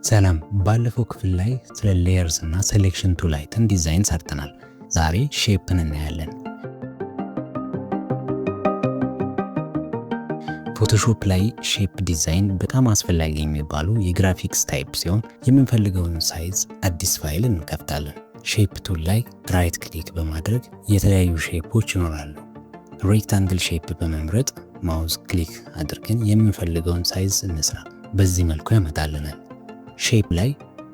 ሰላም፣ ባለፈው ክፍል ላይ ስለ layers እና selection tool አይተን ዲዛይን ሰርተናል። ዛሬ shape ን እናያለን። Photoshop ላይ shape design በጣም አስፈላጊ የሚባሉ የ graphics type ሲሆን የምንፈልገውን size አዲስ ፋይል እንከፍታለን። Shape tool ላይ right click በማድረግ የተለያዩ shape ኦች ይኖራሉ። Rectangle shape በመምረጥ mouse click አድርገን የምንፈልገውን size እንስራ። በዚህ መልኩ ያመጣልናል። Shape ላይ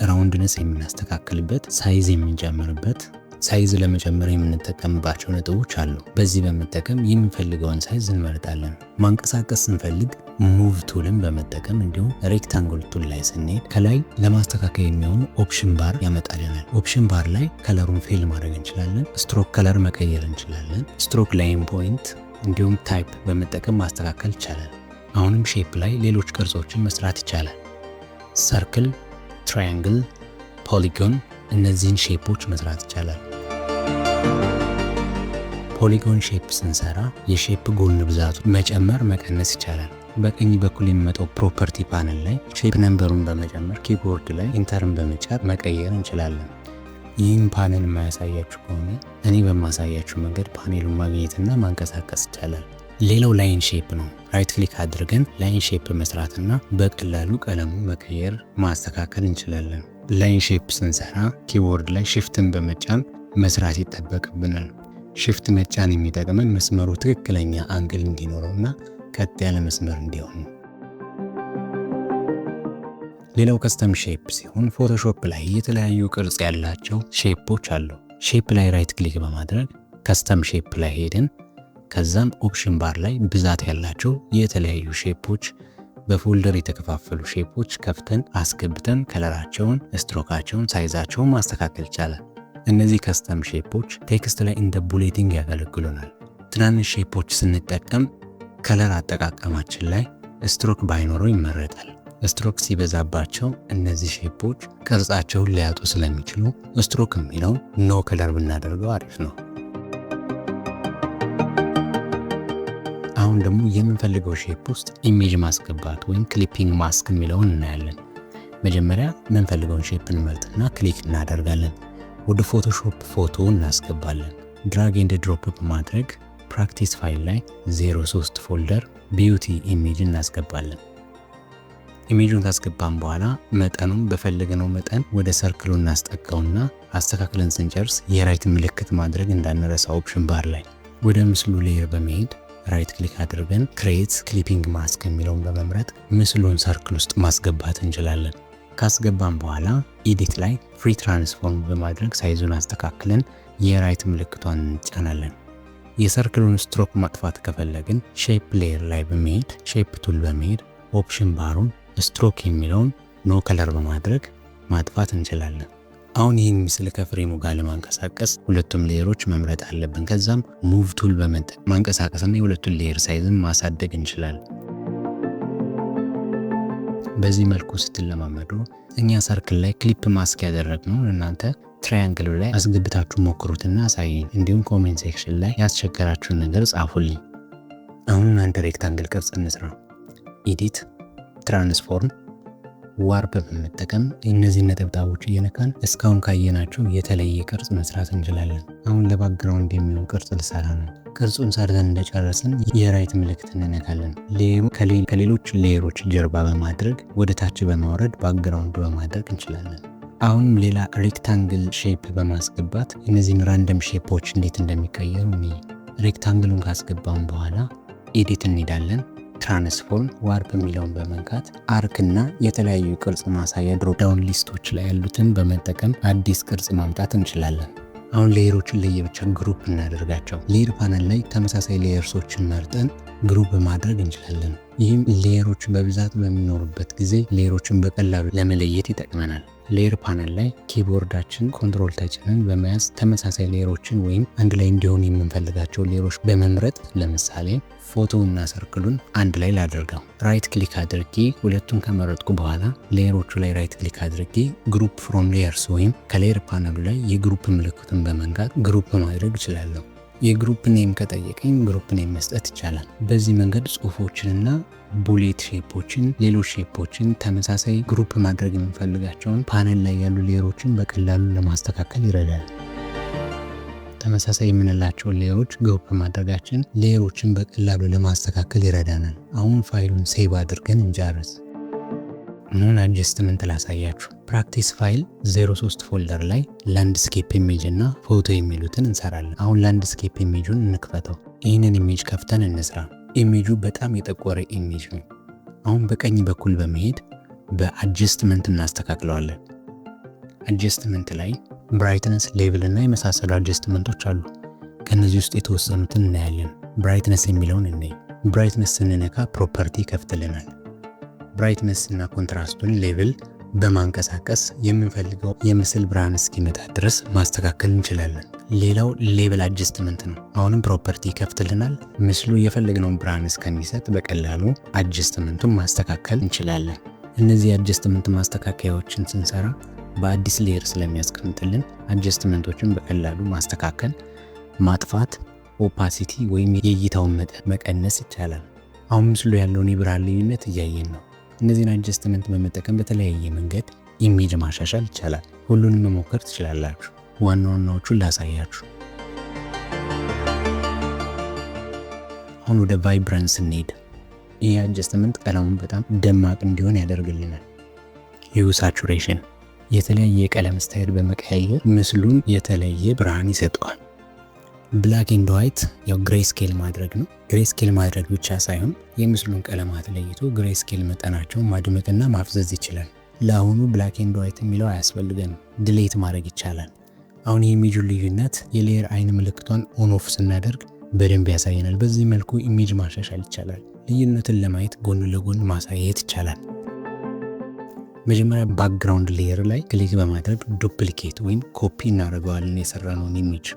roundness የምናስተካክልበት፣ size የምንጨምርበት፣ size ለመጨመር የምንጠቀምባቸው ነጥቦች አሉ። በዚህ በመጠቀም የምንፈልገውን size እንመርጣለን። ማንቀሳቀስ ስንፈልግ move tool ን በመጠቀም እንዲሁም rectangle tool ላይ ስንሄድ ከላይ ለማስተካከል የሚሆኑ option bar ያመጣልናል። Option bar ላይ color ኡን fill ማድረግ እንችላለን። Stroke color መቀየር እንችላለን። Stroke line point እንዲሁም type በመጠቀም ማስተካከል ይቻላል። አሁንም shape ላይ ሌሎች ቅርጾችን መስራት ይቻላል። Circle፣ triangle፣ polygon እነዚህን shape ኦች መስራት ይቻላል። Polygon shape ስንሰራ የ shape ጎን ብዛቱ መጨመር መቀነስ ይቻላል። በቀኝ በኩል የሚመጣው property panel ላይ shape number ኡን በመጨመር keyboard ላይ ኢንተርን በመጫን መቀየር እንችላለን። ይህም ፓነል የማያሳያችሁ ከሆነ እኔ በማሳያችሁ መንገድ ፓኔሉን ማግኘትና ማንቀሳቀስ ይቻላል። ሌላው line shape ነው። Right click አድርገን line shape መስራትና በቀላሉ ቀለሙን መቀየር ማስተካከል እንችላለን። Line shape ስንሰራ keyboard ላይ shift ን በመጫን መስራት ይጠበቅብናል። Shift መጫን የሚጠቅመን መስመሩ ትክክለኛ angle እንዲኖረውና ቀጥ ያለ መስመር እንዲሆን ነው። ሌላው custom shape ሲሆን Photoshop ላይ የተለያዩ ቅርጽ ያላቸው shape ኦች አሉ። Shape ላይ right click በማድረግ custom shape ላይ ሄደን ከዛም option bar ላይ ብዛት ያላቸው የተለያዩ shape ኦች፣ በ folder የተከፋፈሉ shape ኦች ከፍተን አስገብተን color ኣቸውን፣ stroke ኣቸውን፣ size ኣቸውን ማስተካከል ይቻላል። እነዚህ custom shape ኦች text ላይ እንደ bulleting ያገለግሉናል። ትናንሽ shape ኦች ስንጠቀም color አጠቃቀማችን ላይ ስትሮክ ባይኖረው ይመረጣል። ስትሮክ ሲበዛባቸው እነዚህ shape ኦች ቅርጻቸውን ሊያጡ ስለሚችሉ ስትሮክ የሚለው no color ብናደርገው አሪፍ ነው። አሁን ደግሞ የምንፈልገው shape ውስጥ image ማስገባት ወይም clipping mask የሚለውን እናያለን። መጀመሪያ የምንፈልገውን shape እንመርጥና click እናደርጋለን። ወደ Photoshop ፎቶ እናስገባለን። Drag and drop በማድረግ practice file ላይ 03 folder beauty image እናስገባለን። Image ኡን ካስገባን በኋላ መጠኑን በፈለግነው መጠን ወደ circle ኡ እናስጠጋውና አስተካክለን ስንጨርስ የ right ምልክት ማድረግ እንዳንረሳ option bar ላይ። ወደ ምስሉ layer በመሄድ right click አድርገን create clipping mask የሚለውን በመምረጥ ምስሉን circle ውስጥ ማስገባት እንችላለን። ካስገባን በኋላ edit ላይ free transform በማድረግ size ኡን አስተካክለን የ right ምልክቷን እንጫናለን። የ circle ኡን ስትሮክ ማጥፋት ከፈለግን shape layer ላይ በመሄድ shape tool በመሄድ option bar ኡን stroke የሚለውን no color በማድረግ ማጥፋት እንችላለን። አሁን ይህን ምስል ከ frame ኡ ጋር ለማንቀሳቀስ ሁለቱም layer ኦች መምረጥ አለብን። ከዛም move tool በመጠቀም ማንቀሳቀስና የሁለቱን layer size ን ማሳደግ እንችላለን። በዚህ መልኩ ስትለማመዱ እኛ circle ላይ clip mask ያደረግነው እናንተ triangle ላይ አስገብታችሁ ሞክሩትና አሳዩኝ። እንዲሁም comment section ላይ ያስቸገራችሁን ነገር ጻፉልኝ። አሁን አንድ rectangle ቅርጽ እንስራ። Edit፣ transform፣ warp በመጠቀም እነዚህን ነጠብጣቦች እየነካን እስካሁን ካየናቸው የተለየ ቅርጽ መስራት እንችላለን። አሁን ለ background የሚሆን ቅርጽ ልሰራ ነው። ቅርጹን ሰርተን እንደጨረስን የ right ምልክት እንነካለን። Layer ኡ ከሌሎች layer ኦች ጀርባ በማድረግ ወደ ታች በማውረድ background በማድረግ እንችላለን። አሁንም ሌላ rectangle shape በማስገባት እነዚህን random shape ኦች እንዴት እንደሚቀየሩ እኔ rectangle ኡን ካስገባን በኋላ edit እንሄዳለን። Transform፣ warp የሚለውን በመንካት arc እና የተለያዩ ቅርጽ ማሳያ drop down list ኦች ላይ ያሉትን በመጠቀም አዲስ ቅርጽ ማምጣት እንችላለን። አሁን layer ኦችን ለየብቻ group እናደርጋቸው። Layer panel ላይ ተመሳሳይ layers ኦችን መርጠን group ማድረግ እንችላለን። ይህም layer ኦች በብዛት በሚኖሩበት ጊዜ layer ኦችን በቀላሉ ለመለየት ይጠቅመናል። Layer panel ላይ keyboard ኣችን control ተጭነን በመያዝ ተመሳሳይ layer ኦችን ወይም አንድ ላይ እንዲሆኑ የምንፈልጋቸው layer ኦች በመምረጥ፣ ለምሳሌ ፎቶ እና circle ኡን አንድ ላይ ላድርገው። Right click አድርጌ ሁለቱን ከመረጥኩ በኋላ layer ኦቹ ላይ right click አድርጌ group from layers ወይም ከ layer panel ኡ ላይ የ group ምልክቱን በመንካት group ማድረግ እችላለሁ። የ group name ከጠየቀኝ group name መስጠት ይቻላል። በዚህ መንገድ ጽሁፎችንና bullet shape ኦችን፣ ሌሎች shape ኦችን፣ ተመሳሳይ group ማድረግ የምንፈልጋቸውን ፓነል ላይ ያሉ layer ኦችን በቀላሉ ለማስተካከል ይረዳል። ተመሳሳይ የምንላቸውን layer ኦች group ማድረጋችን layer ኦችን በቀላሉ ለማስተካከል ይረዳናል። አሁን ፋይሉን save አድርገን እንጨርስ። አሁን adjustment ላሳያችሁ። Practice file 03 folder ላይ landscape image እና ፎቶ የሚሉትን እንሰራለን። አሁን landscape image ኡን እንክፈተው። ይህንን image ከፍተን እንስራ። ኢሜጁ በጣም የጠቆረ image ነው። አሁን በቀኝ በኩል በመሄድ በ adjustment እናስተካክለዋለን። Adjustment ላይ brightness፣ level እና የመሳሰሉ adjustment ኦች አሉ። ከነዚህ ውስጥ የተወሰኑትን እናያለን። Brightness የሚለውን እንይ። Brightness ስንነካ property ይከፍትልናል። Brightness እና contrast ኡን level በማንቀሳቀስ የምንፈልገው የምስል ብርሃን እስኪመጣ ድረስ ማስተካከል እንችላለን። ሌላው level adjustment ነው። አሁንም property ይከፍትልናል። ምስሉ የፈለግነውን ብርሃን እስከሚሰጥ በቀላሉ adjustment ኡን ማስተካከል እንችላለን። እነዚህ adjustment ማስተካከያዎችን ስንሰራ በአዲስ layer ስለሚያስቀምጥልን adjustment ኦችን በቀላሉ ማስተካከል፣ ማጥፋት፣ opacity ወይም የእይታውን መጠን መቀነስ ይቻላል። አሁን ምስሉ ያለውን የብርሃን ልዩነት እያየን ነው። እነዚህን adjustment በመጠቀም በተለያየ መንገድ image ማሻሻል ይቻላል። ሁሉንም መሞከር ትችላላችሁ። ዋና ዋናዎቹን ላሳያችሁ። አሁን ወደ vibrance እንሄድ። ይህ adjustment ቀለሙን በጣም ደማቅ እንዲሆን ያደርግልናል። Hue saturation የተለያየ የቀለም style በመቀያየር ምስሉን የተለየ ብርሃን ይሰጠዋል። Black and white ያው gray scale ማድረግ ነው። Gray scale ማድረግ ብቻ ሳይሆን የምስሉን ቀለማት ለይቶ gray scale መጠናቸውን ማድመቅና ማፍዘዝ ይችላል። ለአሁኑ black and white የሚለው አያስፈልገንም፣ delete ማድረግ ይቻላል። አሁን የ image ኡን ልዩነት የ layer አይን ምልክቷን on off ስናደርግ በደንብ ያሳየናል። በዚህ መልኩ image ማሻሻል ይቻላል። ልዩነትን ለማየት ጎን ለጎን ማሳየት ይቻላል። መጀመሪያ background layer ላይ click በማድረግ duplicate ወይም ኮፒ እናደርገዋለን የሰራነውን image፣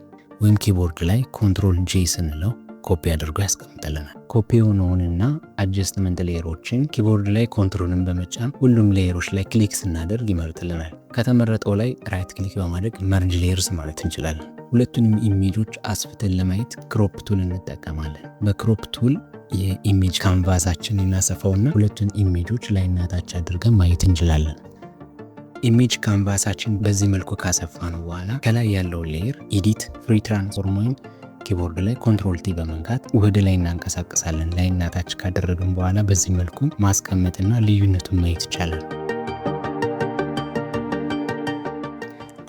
ወይም keyboard ላይ Control J ስንለው ኮፒ አድርጎ ያስቀምጥልናል። ኮፒ የሆነውንና adjustment layer ኦችን keyboard ላይ control ን በመጫን ሁሉም layer ኦች ላይ click ስናደርግ ይመርጥልናል። ከተመረጠው ላይ right click በማድረግ merge layers ማለት እንችላለን። ሁለቱንም image ኦች አስፍተን ለማየት crop tool እንጠቀማለን። በ crop tool የ image canvas ኣችን እናሰፋውና ሁለቱን image ኦች ላይና ታች አድርገን ማየት እንችላለን። Image canvas ኣችን በዚህ መልኩ ካሰፋነው በኋላ ከላይ ያለውን layer edit፣ free transform ወይም keyboard ላይ Control T በመንካት ወደ ላይ እናንቀሳቀሳለን። ላይና ታች ካደረግን በኋላ በዚህ መልኩ ማስቀመጥና ልዩነቱን ማየት ይቻላል።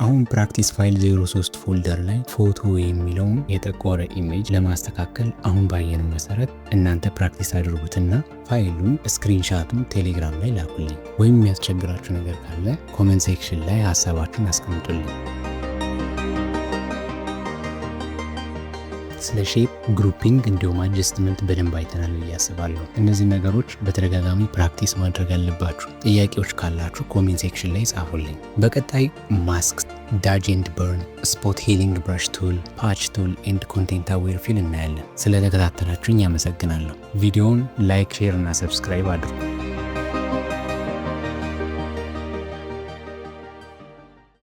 አሁን practice file 03 folder ላይ ፎቶ የሚለውን የጠቆረ image ለማስተካከል አሁን ባየነው መሰረት እናንተ practice አድርጉትና ፋይሉን screenshot ኡን ቴሌግራም ላይ ላኩልኝ፣ ወይም የሚያስቸግራችሁ ነገር ካለ comment section ላይ ሀሳባችሁን አስቀምጡልኝ። ስለ shape፣ grouping እንዲሁም adjustment በደንብ አይተናል ብዬ አስባለሁ። እነዚህ ነገሮች በተደጋጋሚ practice ማድረግ አለባችሁ። ጥያቄዎች ካላችሁ comment section ላይ ጻፉልኝ። በቀጣይ mask፣ dodge and burn፣ spot healing brush tool፣ patch tool and content aware fill እናያለን። ስለተከታተላችሁኝ አመሰግናለሁ። ቪዲዮውን like፣ share እና subscribe አድርጉ።